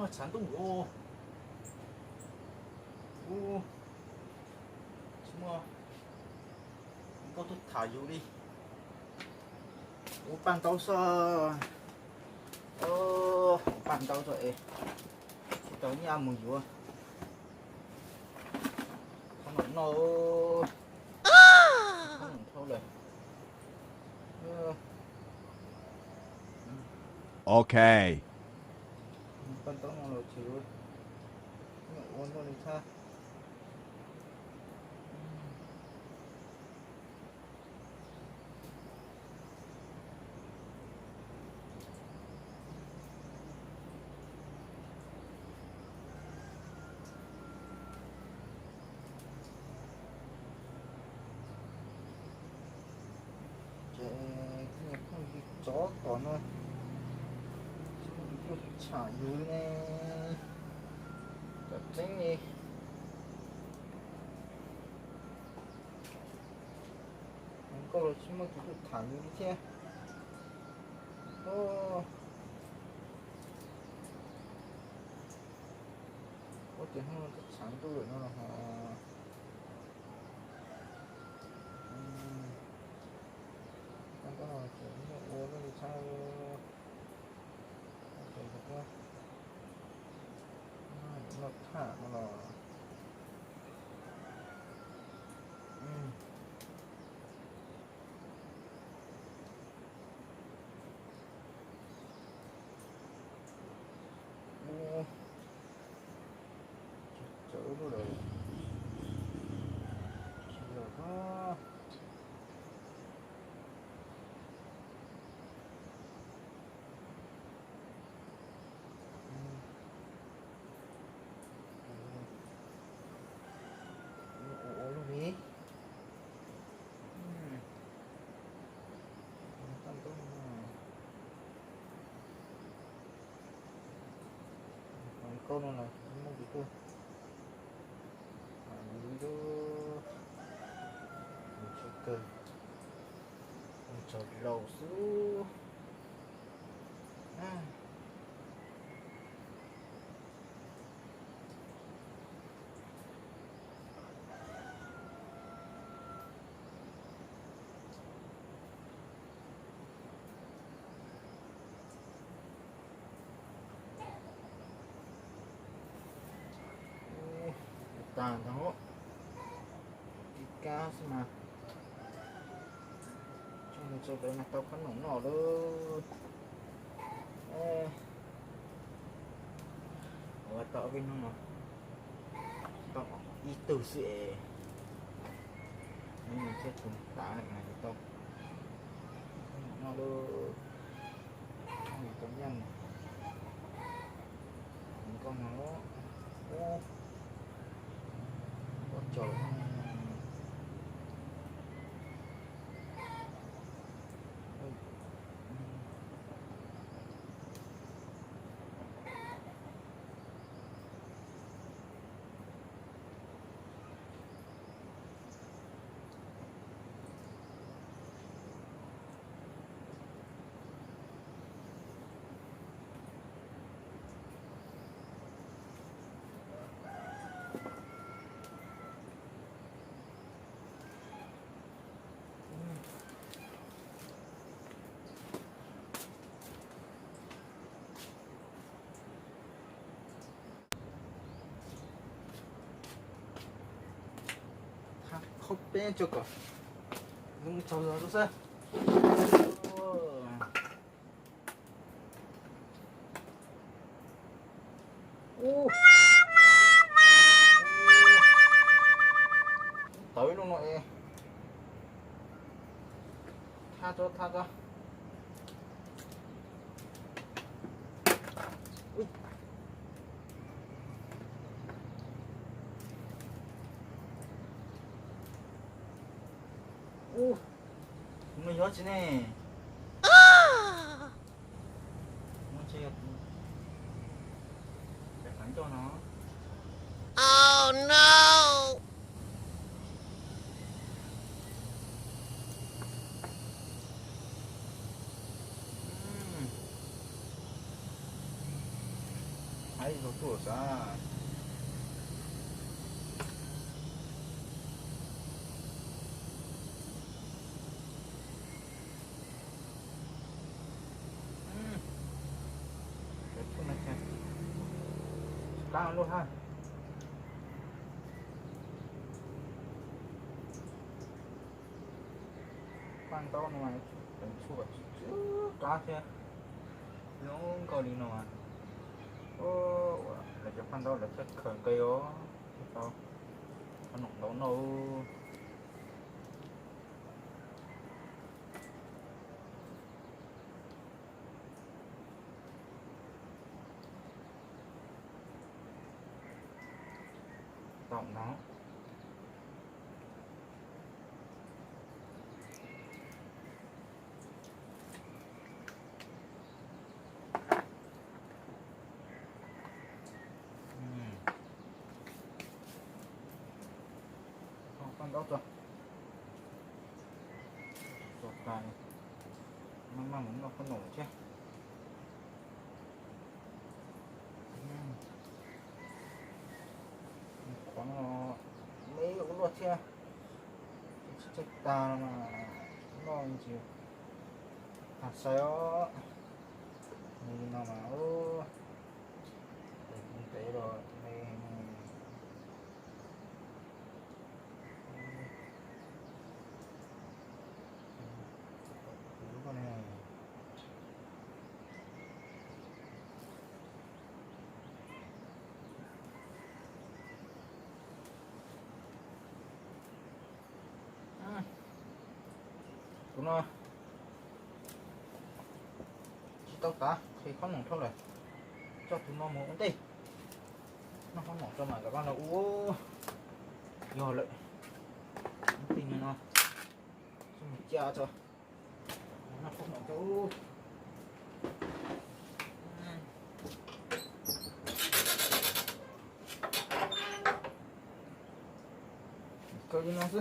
Tshav ntuj ua, ua, tsis muaj nkauj tuaj tham yus li. Ua paj ntaub xwb, ua paj ntaub xwb es tsis tau nyiaj mus yuav qhov no no, qhov no dhau lawm. Ok. Paj ntaub no los tsis ua, ua noj li thiab. Ces kuv niag phooj ywg tsov tom no, tsis muaj tus tuaj tsham yus ne. Cov tseeb li, hluas nkauj los tsis muaj tus tuaj tham yus li thiab. Ua tias hnub no tshav ntuj lawm no los ho. Ua no ces muaj ua lub li tshab, noj tham no los. Ua, tsaws lub lawm, tsis yog. Ua lub li. Hluas nkauj no los tsis muaj tus tuaj tham yus li. Mus tsaug kawg, mus tsaug laus xwb. Tag ntawd, ib kab xwb mas. Tsoo mus tsoo pem mas tau khob noom noj lawm. Ua tau peb hnub no tau ib tug xwb es, hnub no thiaj tus tas mas tau khob noom noj lawm. Tau nyiaj mus nkauj no, ub, pob tsaus. Qhov peb tso kom zoo tsaug zog xwb. Ub, tawv ib lub no es. Thab tso, thab tso. Ub, no yog tsi ne? Muaj tsi yog cov qav ncauj no? Ib zaug tuaj xav. Cov tshuaj no ces qab luaj hab. Paj ntaub no mas cov tshuaj tsis tsis qab thiab. Zoo nkaus li no. Lawv cov paj ntaub lawv thiaj khaws nqi os, thiaj tau qhob noom ntau noj. Tau no. Paj ntaub tso, tso tas, maj maj mus noj qhob noom thiab. Qhov no me ua luaj thiab, tsis txawj tas no mas noj tsis tas sai os. Li no mas, tes ntev los me. Tus no tsis tau tav, qhia qhob noom dhau lawm. Coj tus no mus ua ntej, noj qhob noom tso mas kom paj ntaub ua yog lawm. Ib tug no, mus cia tso, noj qhob noom tso. Kawg li no xwb.